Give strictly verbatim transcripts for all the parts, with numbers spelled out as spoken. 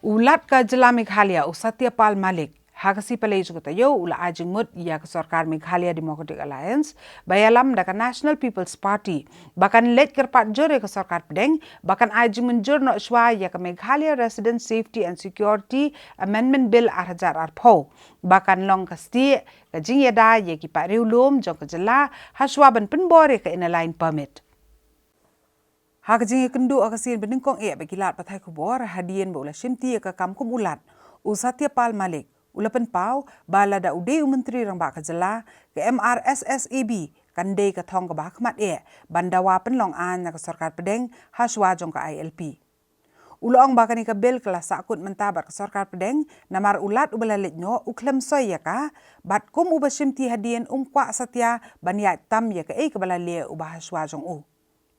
U Lat ka Jylla Meghalaya, u Satya Pal Malik, ha ka sngi Palei jong ka taïew, u la ai jingmut ïa ka sorkar Meghalaya Democratic Alliance ba ïalam da ka National People's Party ba kan leit kyrpad jur ïa ka sorkar pdeng ba kan ai jingmynjur noh shuwa ïa ka Meghalaya Resident Safety and Security Amendment Bill ar hajar arphew, ba kan long ka stieh ka jingïada ïa ki paidbah lum jong ka jylla ha shuwa ban pynbor ïa ka Inner Line Permit. Ha ka jingïakynduh ha ka sien banyngkong eh bad ki lad pathai khubor, hadien ba u la shimti ïa ka kam kum u Lat, u Satya Pal Malik u la pynpaw ba lada u dei u Myntri Rangbah ka jylla, ka M R S S A B kan dei ka thong kaba hakhmat eh ban dawa pynlong aiñ na ka sorkar pdeng ha shuwa jong ka I L P. U la ong ba kane ka bill ka la sahkut mynta bad ka sorkar pdeng, namar u Lat uba la leit noh u khlem soi ïa ka, bad kum uba shimti hadien um kwah Satya ban ïaid tam ïa kaei kaba la leh u Bah ha shuwa jong u.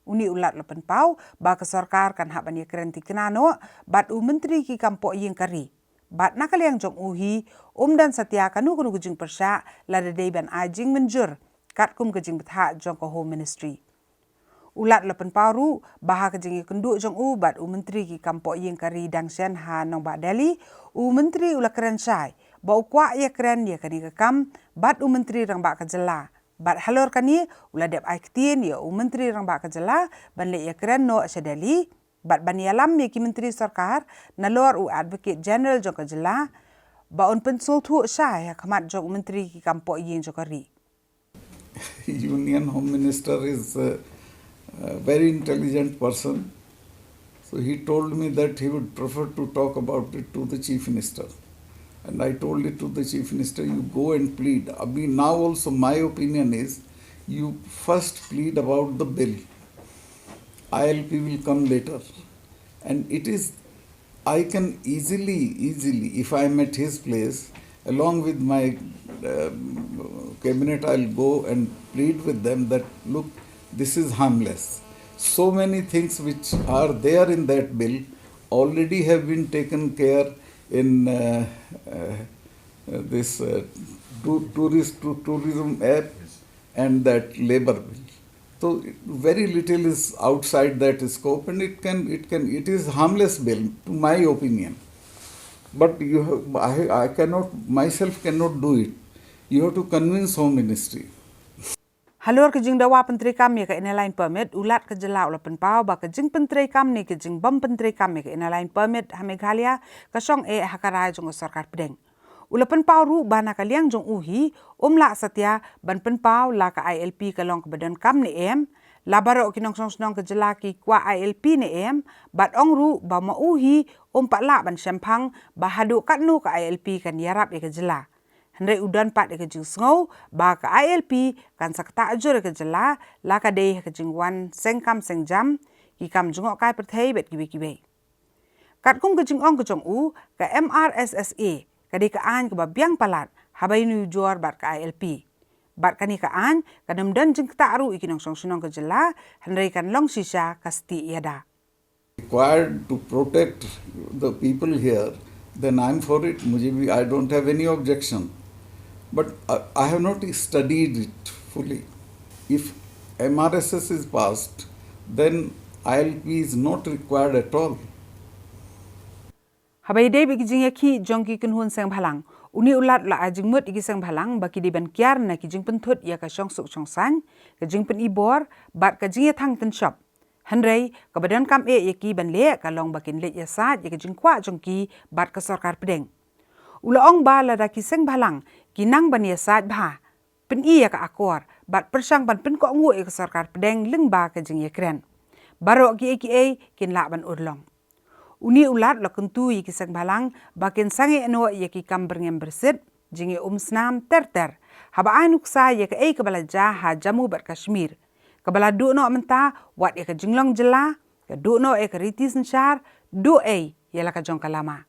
Une u Lat u la pynpaw ba ka sorkar kan hap ban ïakren thikna noh bad u Myntri ki kam poh ïing ka ri. Bad na ka liang jong u hi, um don Satya kano kano ka jingpyrshah lada dei ban ai jingmynjur katkum ka jingbthah jong ka Home Ministry. U Lat u la pynpaw ruh ba ha ka jingïakynduh jong u bad u Myntri ki kam poh ïing ka ri dang shen ha nongbah Delhi, u Myntri u la kren shai ba u kwah ïakren ïa kane ka kam bad u Myntri Rangbah ka jylla. Bad halor kane u la dep ai ktien ïa u Myntri Rangbah ka jylla ban leit ïakren noh sha Delhi bad ban ïalam ïa ki Myntri sorkar nalor u Advocate General jong ka jylla ba un pynsngewthuh shai ha khmat jong u Myntri ki kam poh ïing jong ka ri. Union Home Minister is a, a very intelligent person. So he told me that he would prefer to talk about it to the Chief Minister. And I told it to the Chief Minister, you go and plead. Abhi, now also my opinion is, you first plead about the bill. I L P will come later. And it is, I can easily, easily, if I am at his place, along with my uh, cabinet, I'll go and plead with them that, look, this is harmless. So many things which are there in that bill already have been taken care in uh, uh, this uh, Tourist to Tourism Act and that Labour Bill. So very little is outside that scope, and it can it can it is harmless bill, to my opinion. But you have, I, I cannot, myself cannot do it. You have to convince Home Ministry. Halor ka jingdawa pyntreikam ïa ka Inner Line Permit, u Lat ka jylla u la pynpaw ba ka jingpyntreikam ne ka jingbym pyntreikam ïa ka Inner Line Permit ha Meghalaya ka shong eh ha ka rai jong ka sorkar pdeng. U la pynpaw ruh ba na ka liang jong u hi um lah Satya ban pynpaw la ka I L P ka long kaba donkam ne em, la baroh ki nongshong shnong ka jylla ki kwah I L P ne em, bad ong ruh ba ma u hi um pat lah ban shemphang ba haduh katno ka I L P kan ïarap ïa ka jylla. Hynrei u don pat ïa ka jingsngew ba ka I L P kan sa ktah jur ïa ka jylla la ka dei ha ka jingwan seng kam seng jam, ki kam jngohkai pyrthei bad kiwei kiwei. Katkum ka jingong ka jong u, ka M R S S A ka dei ka aiñ kaba biang palat haba ïanujor bad ka I L P. Bad kane ka aiñ kan ym don jingktah ruh ïa ki nongshong shnong ka jylla, hynrei kan long shisha ka stieh ïada. Required to protect the people here, then I'm for it. मुझे भी, I don't have any objection. But I, I have not studied it fully. If M R S S is passed, then I L P is not required at all. Haba ïadei bad ki jingïakhih jong ki kynhun seng bhalang, une u Lat u la ai jingmut ïa ki seng bhalang ba ki dei ban kiar na ki jingpynthut ïa ka shongsuk shongsaiñ, ka jingpyni bor bad ka jingïathang tynshop. Hynrei kaba donkam eh ïa ki ban leh ka long ba kin leit ïasaid ïa ka jingkwah jong ki bad ka sorkar pdeng. U la ong ba lada ki seng bhalang ki nang ban ïasaid bha, pyni ïa ka akor bad pyrshang ban pynkohnguh ïa ka sorkar pdeng lyngba ka jingïakren, baroh kiei kiei kin lah ban urlong. Une u Lat u la kyntu ïa ki seng bhalang ba kin sangeh noh ïa ki kam byrngem byrsit, jingïaumsnam ter ter, haba ai nuksa ïa kaei kaba la jia ha Jammu bad Kashmir, kaba la duh noh mynta wat ïa ka jinglong jylla, ka duh noh ïa ka riti synshar, duh ei ïa la ka jong ka lama.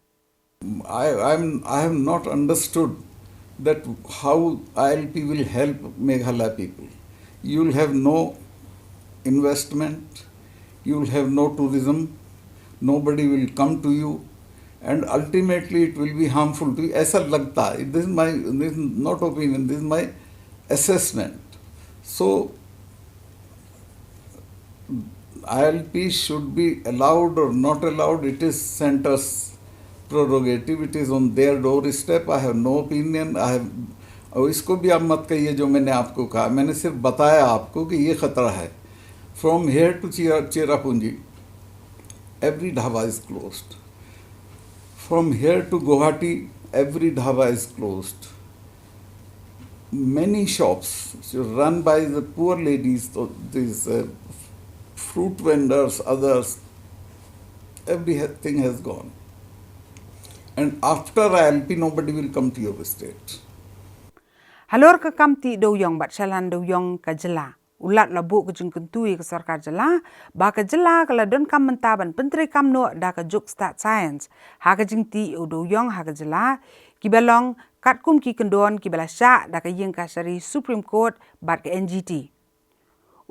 I, I'm, I have not understood that how I L P will help Meghalaya people. You'll have no investment, you'll have no tourism, nobody will come to you, and ultimately it will be harmful to you. ऐसा लगता है, this is my, this is not opinion, this is my assessment. So I L P should be allowed or not allowed, it is centre's prerogative, it is on their doorstep. I have no opinion. I have, और इसको भी आप मत कहिए जो मैंने आपको कहा, मैंने सिर्फ बताया आपको कि ये खतरा है. From here to Chera- Cherrapunji, every dhaba is closed. From here to Guwahati, every dhaba is closed. Many shops run by the poor ladies, these uh, fruit vendors, others, everything has gone. And after I L P, nobody will come to your estate. Halor ka kam tih dewïong bad shalan dewïong ka jylla, u Lat la buh ka jingkyntu ïa ka sorkar jylla ba ka jylla ka la donkam mynta ban pyntreikam noh da ka juk stad science ha ka jingtih ïa u dewïong ha ka jylla, kiba long katkum ki kyndon kiba la shah da ka ïing kashari Supreme Court bad ka N G T.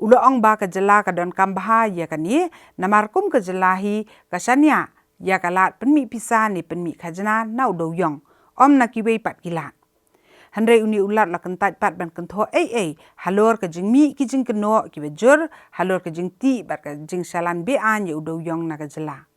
U la ong ba ka jylla ka donkam bha ïa kane, namar kum ka jylla hi ka shaniah ïa ka lad pynmih pisa ne pynmih khajna na u dewïong, ym na kiwei pat ki lad. Hynrei une u Lat la kyntait pat ban kynthoh ei ei halor ka jingmih ki jingkynnoh kiba jur halor ka jingtih bad ka jingshalan be-aiñ ïa u dewïong na ka jylla.